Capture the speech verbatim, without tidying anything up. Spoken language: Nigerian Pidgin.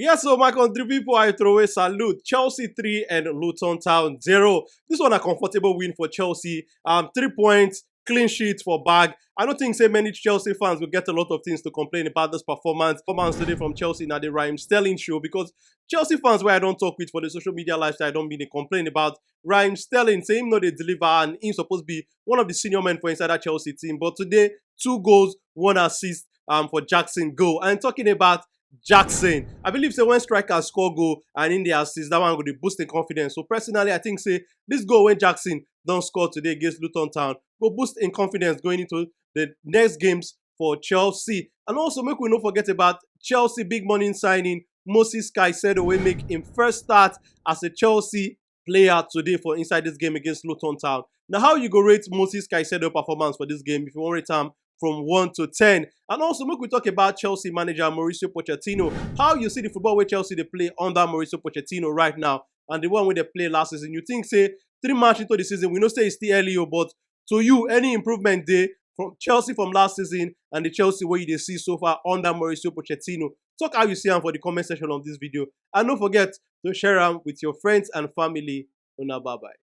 Yes, so my country people, I throw a salute. Chelsea three and Luton Town zero. This one a comfortable win for Chelsea. Um, three points, clean sheet for bag. I don't think say many Chelsea fans will get a lot of things to complain about this performance. Performance today from Chelsea now the Raheem Sterling show, because Chelsea fans where I don't talk with for the social media lifestyle, I don't mean they complain about Raheem Sterling. Say him no they deliver and he's supposed to be one of the senior men for inside that Chelsea team. But today, two goals, one assist um, for Jackson goal. And talking about Jackson, I believe say when strikers score goal and in the assist, that one go dey boost in confidence. So personally, I think say this goal when Jackson don't score today against Luton Town go boost in confidence going into the next games for Chelsea. And also, make we not forget about Chelsea big money signing Moses Caicedo, will make him first start as a Chelsea player today for inside this game against Luton Town. Now, how you go rate Moses Caicedo performance for this game if you want to rate him from one to ten? And also, make we talk about Chelsea manager Mauricio Pochettino. How you see the football where Chelsea they play under Mauricio Pochettino right now and the one where they play last season? You think say three match into the season, we know say it's still early, oh, but to you, any improvement there from Chelsea from last season and the Chelsea where you they see so far under Mauricio Pochettino? Talk how you see him for the comment section of this video. And don't forget to share them with your friends and family. Una bye bye.